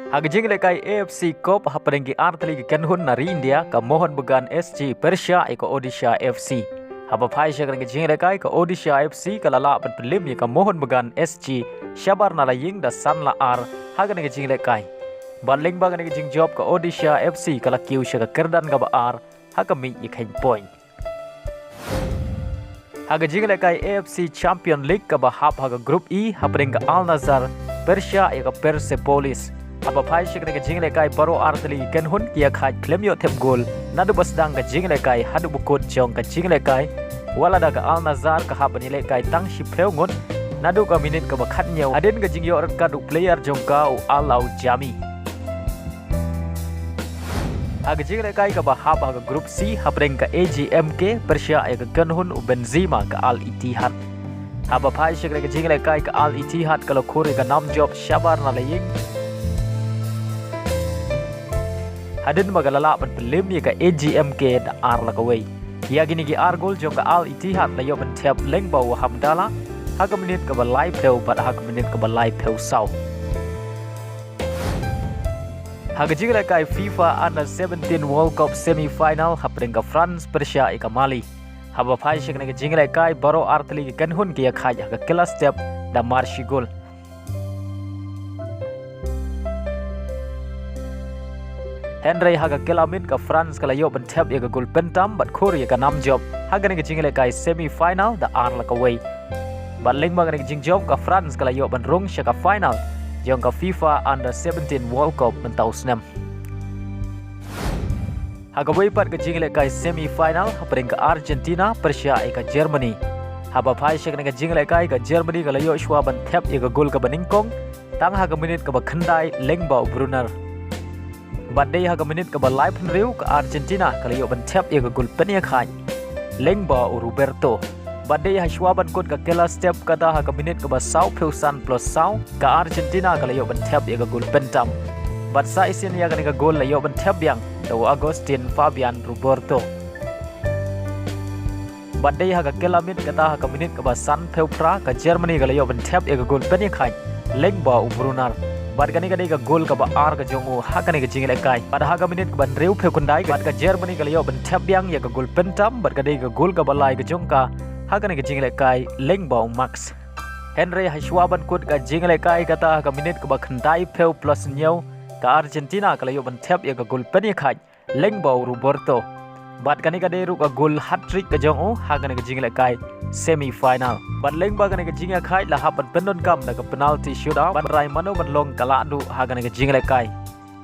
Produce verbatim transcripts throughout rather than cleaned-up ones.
Ha ka jinglehkai A F C Cup hapdeng ki artylli ki kynhun na ri India, ka Mohun Bagan S C pyrshah ïa ka Odisha F C. Haba phai sha kane ka jinglehkai, ka Odisha F C ka la lah ban pynlip ïa ka Mohun Bagan S C shabar na la ïing da san la ar ha kane ka jinglehkai. Bad lyngba kane ka jingjop, ka Odisha F C ka la kiew sha ka kyrdan kaba ar ha ka miej ïa ka point. Ha ka jinglehkai A F C Champion League kaba hap ha ka Group E, hapdeng ka Al Nassr pyrshah ïa ka Persepolis. Haba phai sha kane ka jinglehkai, baroh artylli ki kynhun ki ïakhaid khlem ïoh thep gol naduh ba sdang ka jinglehkai haduh ba kut jong ka jinglehkai. Wat lada ka Al Nassr ka hap ban ïalehkai tang shiphew ngut naduh ka minit kaba khathynñiew hadien ka jingïoh red card u player jong ka, u Al Aujami. Ha ka jinglehkai kaba hap ha ka Group C, hapdeng ka A G M K pyrshah ïa ka kynhun u Benzema, ka Al Ittihad. Haba phai sha kane ka jinglehkai, ka Al Ittihad ka la khur ïa ka nam jop shabar na la ïing hadien ba ka la lah ban pynlip ïa ka A G M K da ar la kawei. Ïa kine ki ar gol jong ka Al Ittihad la ïoh ban thep lyngba u Hamdallah ha ka minit kaba laiphew bad ha ka minit kaba laiphew saw. Ha ka jinglehkai FIFA Under seventeen World Cup semi final, hapdeng ka France pyrshah ïa ka Mali. Haba phai sha kane ka jinglehkai, baroh artylli ki kynhun ki ïakhaid ha ka kylla step da mar shi gol. Hynrei ha ka kylla miet, ka France ka la ïoh ban thep ïa ka gol pyntam bad khur ïa ka nam jop ha kane ka jinglehkai semi final da ar la kawei. Bad lyngba kane ka jingjop, ka France ka la ïoh ban rung sha ka final jong ka FIFA Under seventeen World Cup mynta u snem. Ha kawei pat ka jinglehkai semi final, hapdeng ka Argentina pyrshah ïa ka Germany. Haba phai sha kane ka jinglehkai, ka Germany ka la ïoh shuwa ban thep ïa ka gol kaba nyngkong tang ha ka minit kaba khyndai lyngba u Brunner. Bad dei ha ka minit kaba laiphew hynriew, ka Argentina ka la ïoh ban thep ïa ka gol pynïakhaid lyngba u Roberto. Bad dei ha shuwa ban kut ka kylla step, kata ha ka minit kaba sawphew san plus saw, ka Argentina ka la ïoh ban thep ïa ka gol pyntam. Bad sa shisien ïa kane ka gol la ïoh ban thep biang da u Agustin Fabian Roberto. Bad dei ha ka kylla miet, kata ha ka minit kaba sanphew phra, ka Germany ka la ïoh ban thep ïa ka gol pynïakhaid lyngba u Brunner. Bad kane ka dei ka gol kaba ar ka jong u ha kane ka jinglehkai. Bad ha ka minit kaba hynriewphew khyndai, bad ka Germany ka la ïoh ban thep biang ïa ka gol pyntam, bad ka dei ka gol kaba lai ka jong ka ha kane ka jinglehkai lyngba u Max. Hynrei ha shuwa ban kut ka jinglehkai, kata ha ka minit kaba khyndaiphew plus hynñiew, ka Argentina ka la ïoh ban thep ïa ka gol pynïakhaid lyngba u Roberto. Bad kane ka dei ruh ka gol hat-trick ka jong u ha kane ka jinglehkai semi final. Bad lyngba kane ka jingïakhaid la hap ban pyndonkam da ka penalty shootout, ban rai mano ban long ka lahduh ha kane ka jinglehkai.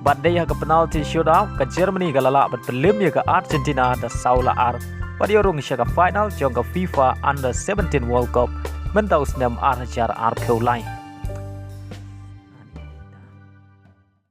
Bad dei ha ka penalty shootout, ka Germany ka la lah ban pynlip ïa ka Argentina da saw la ar bad ïoh rung sha ka final jong ka FIFA Under seventeen World Cup mynta u snem ar hajar arphew lai.